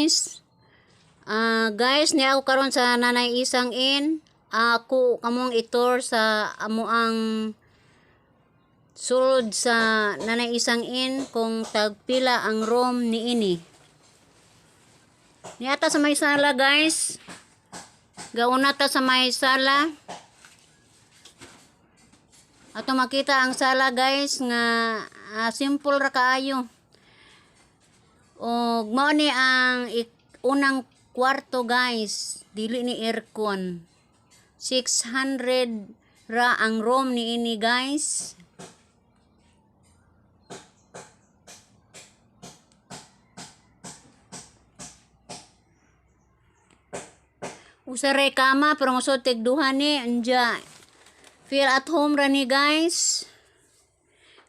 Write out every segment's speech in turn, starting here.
Guys. Guys, niya ako karon sa Nanay Isang Inn. Ako kamong itor sa amo ang sulod sa Nanay Isang Inn kung tagpila ang room niini. Niata sa may sala, guys. Gauna ta sa may sala. Ato makita ang sala, guys, nga simple ra kaayo. Og mao ni ang unang kwarto, guys, dili ni aircon. 600 ra ang room niini, guys. Usa ra kama pero mosud tig duha ni anja. Feel at home ra ni, guys.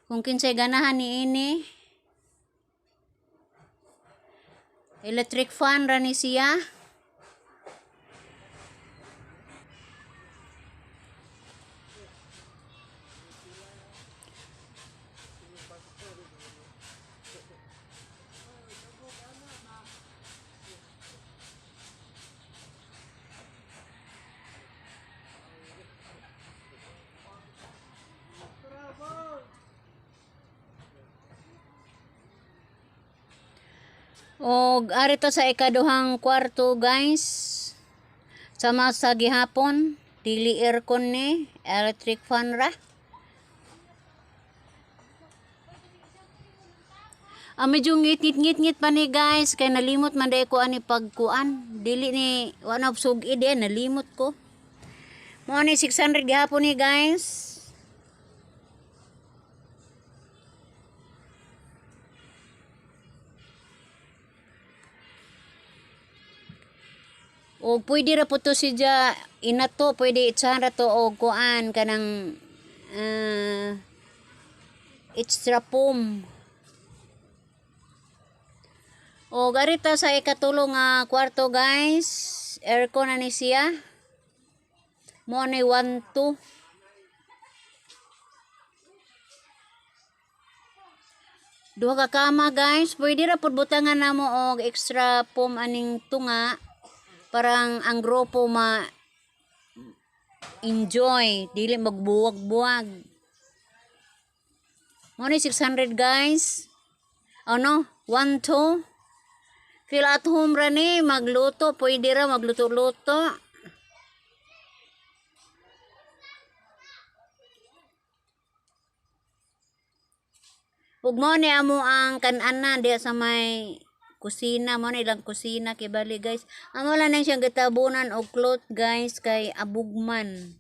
Kung kinsay ganahan niini. Electric fan ra ni siya. Og ari ta sa ikaduhang kwarto, guys. Sama sa gihapon, dili aircon ni, electric fan ra. Medyo ngit ngit ngit pa ni, guys, kay nalimot man day ko ani pagkuan. Dili ni wa na sug-id eh, nalimot ko. Mao ni 600 gihapon ni, guys. O pwede ra po to siya inato, pwede itsahan ra to og kuan kanang extra foam. O garita sa ikatulo nga kwarto, guys, aircon na ni siya. Mo ni 1 2. Duha ka kama, guys, pwede ra pud butangan namo og extra foam aning tunga parang ang grupo ma enjoy, dili magbuwag-buwag. Mo ni 600, guys. Ano? 1 2. Feel at home ra ni, magluto, pwede ra magluto-luto. Ug mo ni amo ang kan-anan diya sa may kusina, mo ni ilang kusina kibali, guys. Amo lang nang siyang gitabunan og cloth, guys, kay abugman.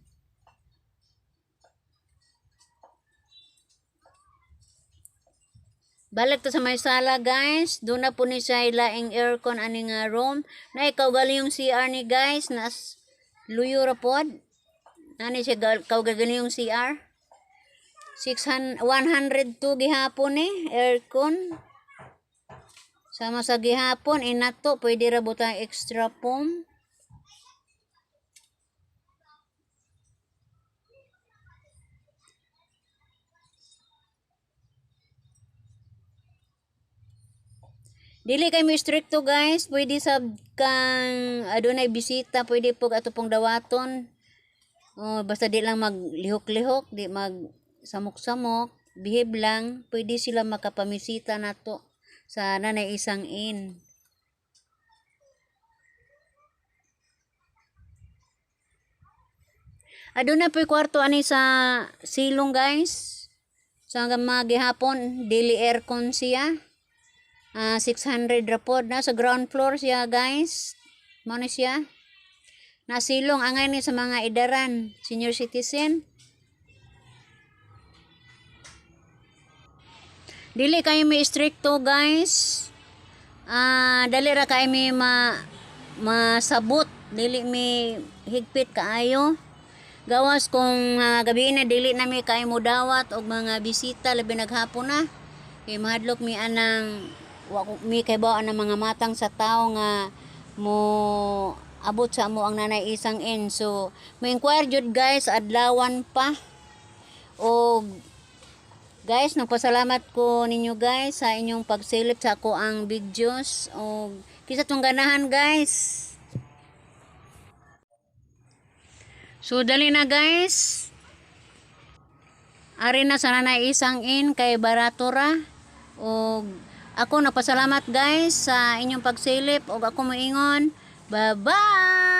Balik to sa may sala, guys. Doon na po ni siya laing aircon ani nga room. Na ikaw galing yung CR ni, guys. Nas luyo ra pod. Nani siya kaw galing yung CR. 600, 102 gihapon ni aircon. Sama sa gihapon inato pwede ra butang extra foam. Dili kay mo stricto, guys, pwede sab kang adunay bisita, pwede po ato pong dawaton. Oh, basta di lang maglihok-lihok, di mag samok-samok, behave lang, pwede sila makapamisita nato sa Nanay Isang Inn. Aduna po'y kwarto ani sa silong, guys. Sa mga gihapon, dili aircon siya. 600 ra pod na sa ground floor siya, guys. Mao ni siya. Nasilong angay ni sa mga idaran, senior citizen. Dili kayo may stricto, guys. Dali ra kay mi ma masabot, dili mi higpit kaayo. Gawas kung gabi na dili na mi kay mo dawat og mga bisita labi naghapon na. Kay mahadlok mi anang wa ko mi kay anang mga matang sa tao nga mo abot sa amo ang Nanay Isang Inn. So, mo inquire jud, guys, adlawan pa. Og guys, nagpasalamat ko ninyo, guys, sa inyong pagsilip sa ako ang videos. Og Kinsa tong ganahan, guys. So dali na, guys. Ari na sana na isang in kay barato ra. Og ako nagpasalamat, guys, sa inyong pagsilip og ako moingon. Bye-bye.